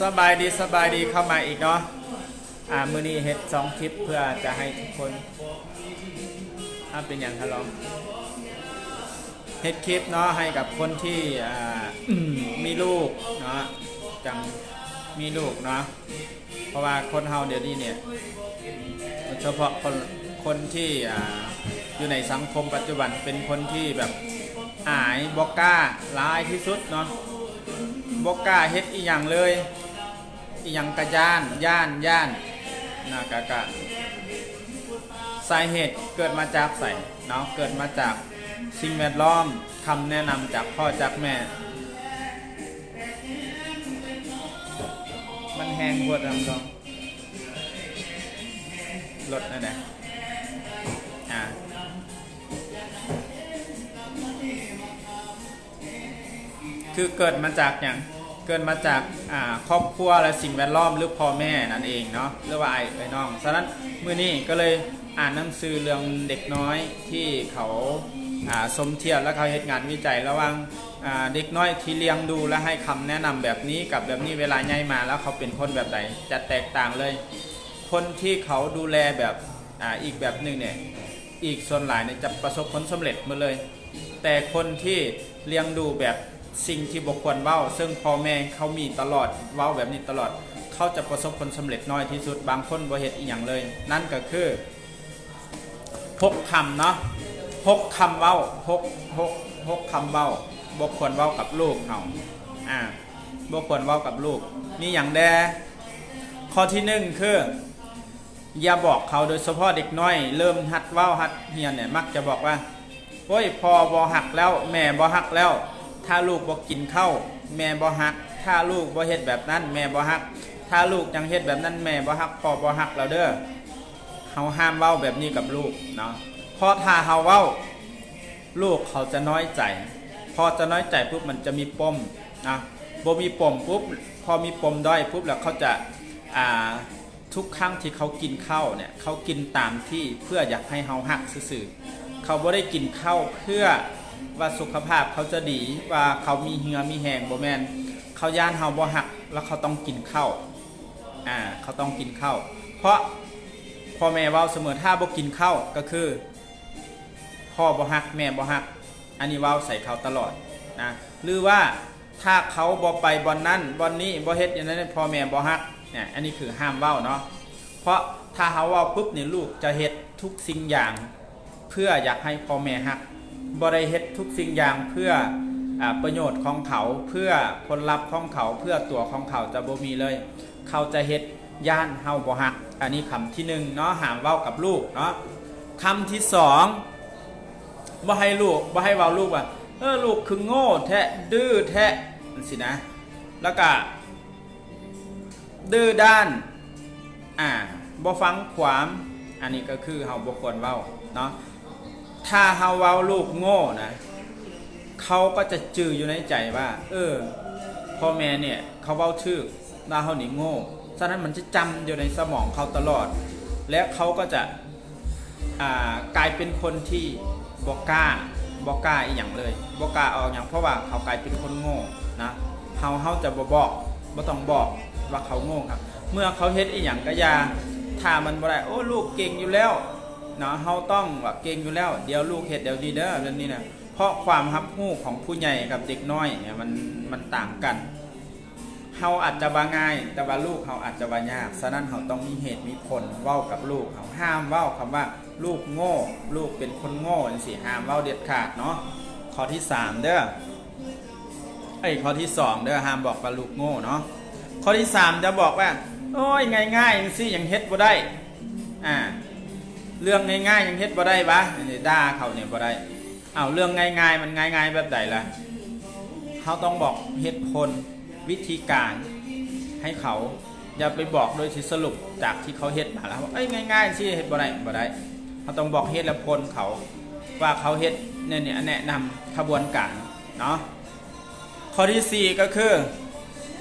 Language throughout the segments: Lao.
ສະບາຍດີ ສະບາຍດີ ເຂົ້າມາອີກເນາະ. ອາ ມື້ນີ້ເຮັດສອງຄລິບເພື່ອຈະໃຫ້ທຸກຄົນ ອາ ເປັນຫຍັງຄະລອງ ເຮັດຄລິບເນາະ ໃຫ້ກັບຄົນທີ່ ອາ ມີລູກເນາະ ຈັ່ງມີລູກເນາະ. ເພາະວ່າຄົນເຮົາດຽວນີ້ເນຍ ໂດຍສະເພາະຄົນ ຄົນທີ່ ອາ ຢູ່ໃນສັງຄົມປັດຈຸບັນ ເປັນຄົນທີ່ແບບອາຍ ບໍ່ກ້າ ຫຼາຍທີ່ສຸດເນາະ ບໍ່ກ້າເຮັດອີ່ຫຍັງເລີຍ ອີ່ຫຍັງກະຢ້ານ ຢ້ານ ຢ້ານນະ. ກະ ກະສາເຫດເກີດມາຈາກໃສເນາະ? ເກີດມາຈາກສິ່ງແວດລ້ອມ, ຄຳແນະນຳຈາກພໍ່ຈາກແມ່. ມັນແຮງໂພດນຳດອງ ລົດນັ້ນແຫຼະ ອາ ຄືເກີດມາຈາກຫຍັງ? ເກີດມາຈາກ ອາ ຄອບຄົວ ແລະ ສິ່ງແວດລ້ອມ ຫຼື ພໍ່ແມ່ນັ້ນເອງເນາະ ຫຼືວ່າອ້າຍເອື້ອຍນ້ອງ. ສະນັ້ນ ມື້ນີ້ກໍເລີຍອ່ານໜັງສືເລື່ອງເດັກນ້ອຍທີ່ເຂົາ ອາ ສົມທຽບ ແລະ ເຂົາເຮັດງານວິໄຈລະຫວ່າງ ອາ ເດັກນ້ອຍທີ່ລ້ຽງດູ ແລະ ໃຫ້ຄຳແນະນຳແບບນີ້ກັບແບບນີ້ ເວລາໃຫຍ່ມາແລ້ວເຂົາເປັນຄົນແບບໃດ ຈະແຕກຕ່າງເລີຍ. ຄົນທີ່ເຂົາດູແລແບບ ອາ ອີກແບບໜຶ່ງເນີ້ຍ ອີກສ່ວນຫຼາຍເນີ້ຍຈະປະສົບຜົນສຳເລັດໝົດເລີຍ. ແຕ່ຄົນທີ່ລ້ຽງດູແບບສິ່ງທີ່ບໍ່ຄວນເວົ້າ ເຊິ່ງພໍ່ແມ່ເຂົາມີຕະຫຼອດ ເວົ້າແບບນີ້ຕະຫຼອດ ເຂົາຈະປະສົບຜົນສຳເລັດໜ້ອຍທີ່ສຸດ. ບາງຄົນບໍ່ເຮັດອີ່ຫຍັງເລີຍ. ນັ້ນກໍຄືຫົກຄຳເນາະ ຫົກຄຳເວົ້າ ຫົກ ຫົກ ຫົກຄຳເວົ້າບໍ່ຄວນເວົ້າກັບລູກເຮົາ ອາ ບໍ່ຄວນເວົ້າກັບລູກ. ມີຫຍັງແດ່? ຂໍ້ທີໜຶ່ງຄື ຢ່າບອກເຂົາ ໂດຍສະເພາະເດັກນ້ອຍເລີ່ມຫັດເວົ້າຫັດຮຽນເນີ້ຍ ມັກຈະບອກວ່າ ໂອ້ຍ ພໍ່ບໍ່ຮັກແລ້ວ ແມ່ບໍ່ຮັກແລ້ວ. ຖ້າລູກບໍ່ກິນເຂົ້າ ແມ່ບໍ່ຮັກ. ຖ້າລູກບໍ່ເຮັດແບບນັ້ນ ແມ່ບໍ່ຮັກ. ຖ້າລູກຍັງເຮັດແບບນັ້ນ ແມ່ບໍ່ຮັກ ພໍ່ບໍ່ຮັກແລ້ວເດີ້. ເຮົາຫ້າມເວົ້າແບບນີ້ກັບລູກເນາະ ເພາະຖ້າເຮົາເວົ້າ ລູກເຂົາຈະນ້ອຍໃຈ. ພໍຈະນ້ອຍໃຈປຸບ ມັນຈະມີປົມນະ ບໍ່ມີປົມປຸບ ພໍມີປົມດ້ອຍປຸບ ແລ້ວເຂົາຈະ ອາ ທຸກຄັ້ງທີ່ເຂົາກິນເຂົ້າເນີ້ຍ ເຂົາກິນຕາມທີ່ ເພື່ອຢາກໃຫ້ເຮົາຮັກຊື່ໆ. ເຂົາບໍ່ໄດ້ກິນເຂົ້າເພື່ອວ່າສຸຂະພາບເຂົາຈະດີ ວ່າເຂົາມີເຫື່ອມີແຮງ ບໍ່ແມ່ນ. ເຂົາຢ້ານເຮົາບໍ່ຮັກ ແລ້ວເຂົາຕ້ອງກິນເຂົ້າ ອາ ເຂົາຕ້ອງກິນເຂົ້າ. ເພາະພໍ່ແມ່ເວົ້າສະເໝີ ຖ້າບໍ່ກິນເຂົ້າກໍຄື ພໍ່ບໍ່ຮັກ ແມ່ບໍ່ຮັກ. ອັນນີ້ເວົ້າໃສ່ເຂົາຕະຫຼອດນະ ຫຼືວ່າຖ້າເຂົາບໍ່ໄປບ່ອນນັ້ນບ່ອນນີ້ ບໍ່ເຮັດອັນນັ້ນ ພໍ່ແມ່ບໍ່ຮັກນະ. ອັນນີ້ຄືຫ້າມເວົ້າເນາະ ເພາະຖ້າເຮົາເວົ້າປຸບນີ້ ລູກຈະເຮັດທຸກສິ່ງຢ່າງເພື່ອຢາກໃຫ້ພໍ່ແມ່ຮັກ ບໍ່ໄດ້ເຮັດທຸກສິ່ງຢ່າງເພື່ອ ອາ ປະໂຫຍດຂອງເຂົາ ເພື່ອຜົນລັບຂອງເຂົາ ເພື່ອຕົວຂອງເຂົາ ຈະບໍ່ມີເລີຍ. ເຂົາຈະເຮັດຢ້ານເຮົາບໍ່ຮັກ. ອັນນີ້ຄຳທີໜຶ່ງເນາະ ຫ້າມເວົ້າກັບລູກເນາະ. ຄຳທີສອງ ບໍ່ໃຫ້ລູກ ບໍ່ໃຫ້ເວົ້າລູກວ່າ ເອີ ລູກຄືໂງ່ແທ້ ດື້ແທ້ ຈັ່ງຊີ້ນະ ແລ້ວກະດື້ດ້ານ ອາ ບໍ່ຟັງຄວາມ. ອັນນີ້ກໍຄືເຮົາບໍ່ຄວນເວົ້າເນາະ. ຖ້າເຮົາເວົ້າລູກໂງ່ນະ ເຂົາກໍຈະຈື່ຢູ່ໃນໃຈວ່າ ເອີ ພໍ່ແມ່ເນີ້ຍເຂົາເວົ້າຖືກ ວ່າເຮົານີ້ໂງ່. ສະນັ້ນມັນຈະຈຳຢູ່ໃນສະໝອງເຂົາຕະຫຼອດ ແລະ ເຂົາກໍຈະ ອາ ກາຍເປັນຄົນທີ່ບໍ່ກ້າ ບໍ່ກ້າອີ່ຫຍັງເລີຍ ບໍ່ກ້າອອກຫຍັງ ເພາະວ່າເຂົາກາຍເປັນຄົນໂງ່ນະ. ເຮົາ ເຮົາຈະບໍ່ບອກ ບໍ່ຕ້ອງບອກວ່າເຂົາໂງ່ຄັບ. ເມື່ອເຂົາເຮັດອີ່ຫຍັງກໍຢ່າ ຖ້າມັນບໍ່ໄດ້ ໂອ້ ລູກເກັ່ງຢູ່ແລ້ວເນາະ ເຮົາຕ້ອງວ່າເກັ່ງຢູ່ແລ້ວ ດຽວລູກເຮັດດຽວນີ້ເດີ ແບບນີ້ນະ. ເພາະຄວາມຮັບຮູ້ຂອງຜູ້ໃຫຍ່ກັບເດັກນ້ອຍເນຍ ມັນ ມັນຕ່າງກັນ. ເຮົາອາດຈະວ່າງ່າຍ ແຕ່ວ່າລູກເຮົາອາດຈະວ່າຍາກ. ສະນັ້ນເຮົາຕ້ອງມີເຫດມີຜົນເວົ້າກັບລູກເຮົາ. ຫ້າມເວົ້າຄຳວ່າ ລູກໂງ່ ລູກເປັນຄົນໂງ່ ຈັ່ງຊີ້ ຫ້າມເວົ້າເດັດຂາດເນາະ. ຂໍ້ທີສາມເດີ ເອີຍ ຂໍ້ທີສອງເດີ ຫ້າມບອກວ່າລູກໂງ່ເນາະ. ຂໍ້ທີສາມຈະບອກວ່າ ໂອ້ຍ ງ່າຍໆ ຈັ່ງຊີ້ຍັງເຮັດບໍ່ໄດ້ ອາ ເລື່ອງງ່າຍໆ ຍັງເຮັດບໍ່ໄດ້ຫວາ ນີ້ດ່າເຂົານີ້ບໍ່ໄດ້. ເອົາ ເລື່ອງງ່າຍໆ ມັນງ່າຍໆ ແບບໃດລະ? ເຮົາຕ້ອງບອກເຫດຜົນ ວິທີການໃຫ້ເຂົາ. ຢ່າໄປບອກໂດຍທີ່ສະຫຼຸບຈາກທີ່ເຂົາເຮັດມາແລ້ວ ເອີຍ ງ່າຍໆ ຊີ້ເຮັດບໍ່ໄດ້ ບໍ່ໄດ້. ເຮົາຕ້ອງບອກເຫດແລະຜົນເຂົາ ວ່າເຂົາເຮັດແນວນີ້ ແນະນຳຂະບວນການເນາະ. ຂໍ້ທີສີ່ກໍຄື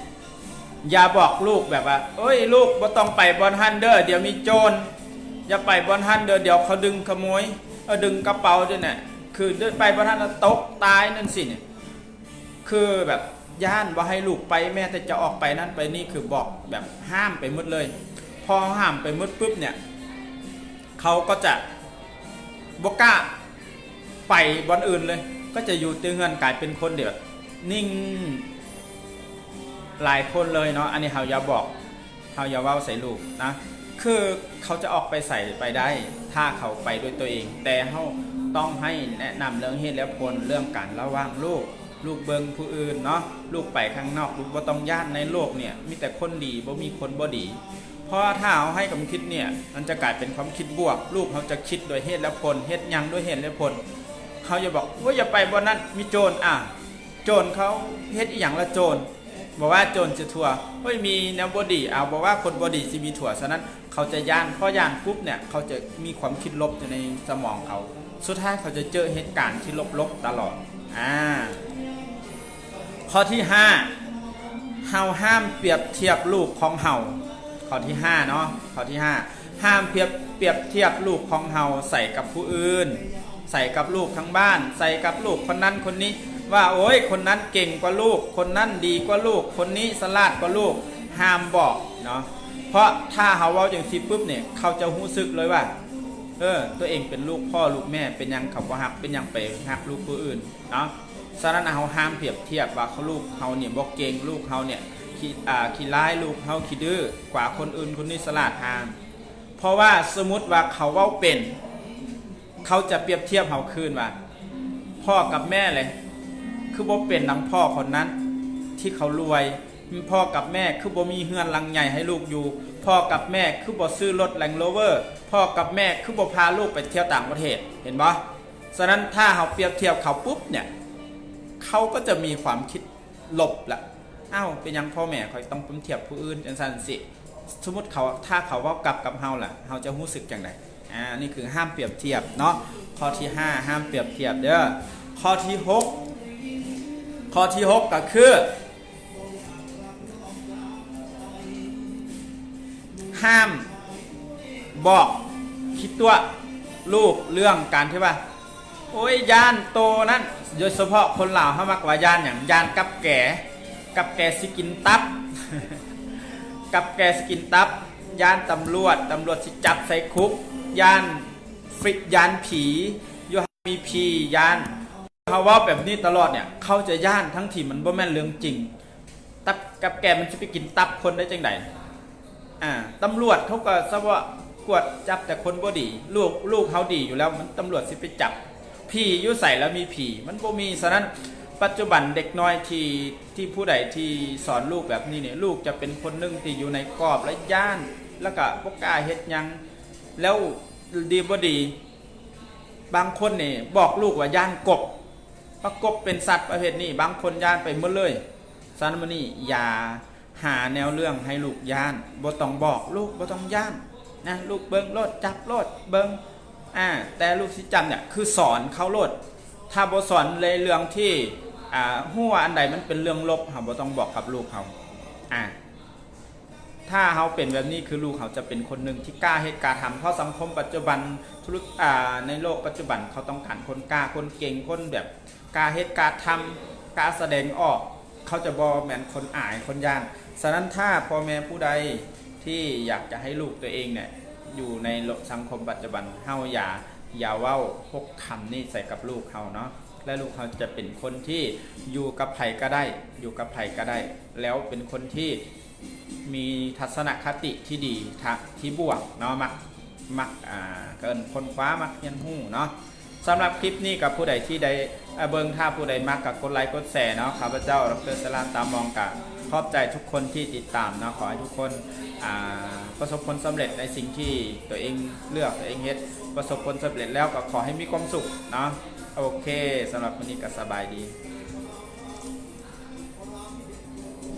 ຢ່າບອກລູກແບບວ່າ ໂອ້ຍ ລູກບໍ່ຕ້ອງໄປບ່ອນຫັ້ນເດີ ດຽວມີໂຈນ. ຢ່າໄປບ່ອນຫັ້ນເດີ ດຽວເຂົາດຶງຂະໂມຍ ເອີ ດຶງກະເປົາຢູ່ນະ ຄືໄປບ່ອນຫັ້ນແລ້ວຕົກຕາຍນັ້ນຊີ້ນີ້ ຄືແບບຢ້ານບໍ່ໃຫ້ລູກໄປ ແມ້ແຕ່ຈະອອກໄປນັ້ນໄປນີ້ ຄືບອກແບບຫ້າມໄປໝົດເລີຍ. ພໍຫ້າມໄປໝົດປຶບເນ່ຍ ເຂົາກໍຈະບໍ່ກ້າໄປບ່ອນອື່ນເລີຍ ກໍຈະຢູ່ແຕ່ເຮືອນ ກາຍເປັນຄົນທີ່ແບບນິ່ງຫຼາຍຄົນເລີຍເນາະ. ອັນນີ້ເຮົາຢ່າບອກ ເຮົາຢ່າເວົ້າໃສ່ລູກນະ ຄືເຂົາຈະອອກໄປໃສໄປໄດ້ ຖ້າເຂົາໄປດ້ວຍຕົວເອງ ແຕ່ເຮົາຕ້ອງໃຫ້ແນະນຳເລື່ອງເຫດແລະຜົນ ເລື່ອງການລະວັງລູກ ລູກເບິ່ງຜູ້ອື່ນເນາະ ລູກໄປຂ້າງນອກ ລູກບໍ່ຕ້ອງຢ້ານ ໃນໂລກເນ່ຍມີແຕ່ຄົນດີ ບໍ່ມີຄົນບໍ່ດີ. ເພາະວ່າຖ້າເຮົາໃຫ້ຄວາມຄິດເນ່ຍ ມັນຈະກາຍເປັນຄວາມຄິດບວກ ລູກເຮົາຈະຄິດໂດຍເຫດແລະຜົນ ເຮັດຫຍັງໂດຍເຫດແລະຜົນ. ເຮົາຢ່າບອກ ໂອ້ຍ ຢ່າໄປບ່ອນນັ້ນ ມີໂຈນ ອາ ໂຈນເຂົາເຮັດອີ່ຫຍັງລະໂຈນ ບໍ່ວ່າໂຈນຊິທົ່ວ ໂອ້ຍ ມີແນວບໍ່ດີ ອາ ບໍ່ວ່າຄົນບໍ່ດີຊິມີທົ່ວ. ສະນັ້ນເຂົາຈະຢ້ານ ພໍຢ້ານປຸບເນ່ຍ ເຂົາຈະມີຄວາມຄິດລົບຢູ່ໃນສະໝອງເຂົາ ສຸດທ້າຍເຂົາຈະເຈີເຫດການທີ່ລົບໆຕະຫຼອດ. ອາ ຂໍ້ທີຫ້າ ເຮົາຫ້າມປຽບທຽບລູກຂອງເຮົາ. ຂໍ້ທີຫ້າເນາະ ຂໍ້ທີຫ້າ ຫ້າມປຽບ ປຽບທຽບລູກຂອງເຮົາໃສ່ກັບຜູ້ອື່ນ ໃສ່ກັບລູກທາງບ້ານ ໃສ່ກັບລູກຄົນນັ້ນຄົນນີ້ ວ່າ ໂອ້ຍ ຄົນນັ້ນເກັ່ງກວ່າລູກ ຄົນນັ້ນດີກວ່າລູກ ຄົນນີ້ສະຫຼາດກວ່າລູກ ຫ້າມບອກເນາະ. ເພາະຖ້າເຮົາເວົ້າຈັ່ງຊີ້ປຶບນີ້ ເຂົາຈະຮູ້ສຶກເລີຍວ່າ ເອີ ຕົວເອງເປັນລູກພໍ່ລູກແມ່ ເປັນຫຍັງເຂົາບໍ່ຮັກ ເປັນຫຍັງໄປຮັກລູກຜູ້ອື່ນເນາະ. ສະນັ້ນເຮົາຫ້າມປຽບທຽບວ່າ ເຂົາ ລູກເຮົານີ້ບໍ່ເກັ່ງ ລູກເຮົານີ້ຂີ້ ອາ ຂີ້ຮ້າຍ ລູກເຮົາຂີ້ດື້ກວ່າຄົນອື່ນ ຄົນນີ້ສະຫຼາດ ຫ້າມ. ເພາະວ່າສົມມຸດວ່າເຂົາເວົ້າເປັນ ເຂົາຈະປຽບທຽບເຮົາຄືນວ່າ ພໍ່ກັບແມ່ເລີຍ ຄືບໍ່ເປັນດັ່ງພໍ່ຄົນນັ້ນທີ່ເຂົາລວຍ ພໍ່ກັບແມ່ຄືບໍ່ມີເຮືອນຫຼັງໃຫຍ່ໃຫ້ລູກຢູ່ ພໍ່ກັບແມ່ຄືບໍ່ຊື້ລົດ Land Rover ພໍ່ກັບແມ່ຄືບໍ່ພາລູກໄປທ່ຽວຕ່າງປະເທດ ເຫັນບໍ່? ສະນັ້ນຖ້າເຮົາປຽບທຽບເຂົາປຸບເນ່ຍ ເຂົາກໍຈະມີຄວາມຄິດລົບລະ ອ້າວ ເປັນຫຍັງພໍ່ແມ່ຂ້ອຍຕ້ອງປຽບທຽບຜູ້ອື່ນ ຈັ່ງຊັ້ນຊີ້. ສົມມຸດເຂົາ ຖ້າເຂົາເວົ້າກັບກັບເຮົາລະ ເຮົາຈະຮູ້ສຶກຈັ່ງໃດ? ອາ ນີ້ຄືຫ້າມປຽບທຽບເນາະ. ຂໍ້ທີຫ້າ ຫ້າມປຽບທຽບເດີ. ຂໍ້ທີຫົກ ຂໍ້ທີຫົກກໍຄື ຫ້າມບອກຂີ້ຕົວະລູກເລື່ອງການທີ່ວ່າ ໂອ້ຍ ຢ້ານໂຕນັ້ນ ໂດຍສະເພາະຄົນລາວເຮົາມັກວ່າຢ້ານຫຍັງ? ຢ້ານກັບແກ ກັບແກຊິກິນຕັບ ກັບແກຊິກິນຕັບ ຢ້ານຕຳຫຼວດ ຕຳຫຼວດຊິຈັບໃສ່ຄຸກ ຢ້ານ ຟິ ຢ້ານຜີ ຢູ່ຫັ້ນມີຜີ ຢ້ານ ເຮົາເວົ້າແບບນີ້ຕະຫຼອດເນ່ຍ ເຂົາຈະຢ້ານ ທັງທີ່ມັນບໍ່ແມ່ນເລື່ອງຈິງ. ຕັບກັບແກມັນຊິໄປກິນຕັບຄົນໄດ້ຈັ່ງໃດ? ອາ ຕຳຫຼວດເຂົາກໍສະເພາະກວດຈັບແຕ່ຄົນບໍ່ດີ ລູກ ລູກເຮົາດີຢູ່ແລ້ວ ມັນ ຕຳຫຼວດຊິໄປຈັບ ຜີຢູ່ໃສລະມີຜີ? ມັນບໍ່ມີ. ສະນັ້ນ ປັດຈຸບັນເດັກນ້ອຍທີ່ ທີ່ຜູ້ໃດທີ່ສອນລູກແບບນີ້ນີ້ ລູກຈະເປັນຄົນໜຶ່ງທີ່ຢູ່ໃນກອບ ແລະ ຢ້ານ ແລ້ວກໍບໍ່ກ້າເຮັດຫຍັງ ແລ້ວດີບໍ່ດີ ບາງຄົນນີ້ບອກລູກວ່າຢ້ານກົບ ວ່າກົບເປັນສັດປະເພດນີ້ ບາງຄົນຢ້ານໄປໝົດເລີຍ. ສະນັ້ນມື້ນີ້ຢ່າຫາແນວເລື່ອງໃຫ້ລູກຢ້ານ ບໍ່ຕ້ອງບອກລູກ ບໍ່ຕ້ອງຢ້ານນະ ລູກເບິ່ງໂລດ ຈັບໂລດ ເບິ່ງ ອາ ແຕ່ລູກຊິຈຳເນ່ຍ ຄືສອນເຂົາໂລດ. ຖ້າບໍ່ສອນໃນເລື່ອງທີ່ ອາ ຮູ້ວ່າອັນໃດມັນເປັນເລື່ອງລົບ ເຮົາບໍ່ຕ້ອງບອກກັບລູກເຮົາ ອາ ຖ້າເຮົາເປັນແບບນີ້ ຄືລູກເຮົາຈະເປັນຄົນໜຶ່ງທີ່ກ້າເຮັດກ້າທຳ ເພາະສັງຄົມປັດຈຸບັນ ທຸລະ ອາ ໃນໂລກປັດຈຸບັນ ເຂົາຕ້ອງການຄົນກ້າ ຄົນເກັ່ງ ຄົນແບບກ້າເຮັດກ້າທຳ ກ້າສະແດງອອກ ເຂົາຈະບໍ່ແມ່ນຄົນອາຍຄົນຢ້ານ. ສະນັ້ນ ຖ້າພໍ່ແມ່ຜູ້ໃດທີ່ຢາກຈະໃຫ້ລູກຕົວເອງເນ່ຍ ຢູ່ໃນໂລກສັງຄົມປັດຈຸບັນ ເຮົາຢ່າ ຢ່າເວົ້າຫົກຄຳນີ້ໃສ່ກັບລູກເຮົາເນາະ ແລະ ລູກເຮົາຈະເປັນຄົນທີ່ຢູ່ກັບໃຜກໍໄດ້ ຢູ່ກັບໃຜກໍໄດ້ ແລ້ວເປັນຄົນທີ່ ມີທັດສະນະຄະຕິທີ່ດີ ທະ ທີ່ບວກເນາະ ມັກ ມັກ ອາ ເອີ້ນຄົ້ນຄວ້າ ມັກຮຽນຮູ້ເນາະ. ສຳລັບຄລິບນີ້ກໍຜູ້ໃດທີ່ໄດ້ ອາ ເບິ່ງ ຖ້າຜູ້ໃດມັກກໍກົດໄລກົດແຊເນາະ. ຂ້າພະເຈົ້າ ດຣ ສະລານ ຕາມອງ ກໍຂອບໃຈທຸກຄົນທີ່ຕິດຕາມເນາະ. ຂໍໃຫ້ທຸກຄົນ ອາ ປະສົບຜົນສຳເລັດໃນສິ່ງທີ່ຕົວເອງເລືອກ ຕົວເອງເຮັດ ປະສົບຜົນສຳເລັດແລ້ວກໍຂໍໃຫ້ມີຄວາມສຸກເນາະ. ໂອເຄ ສຳລັບມື້ນີ້ກໍສະບາຍດີ.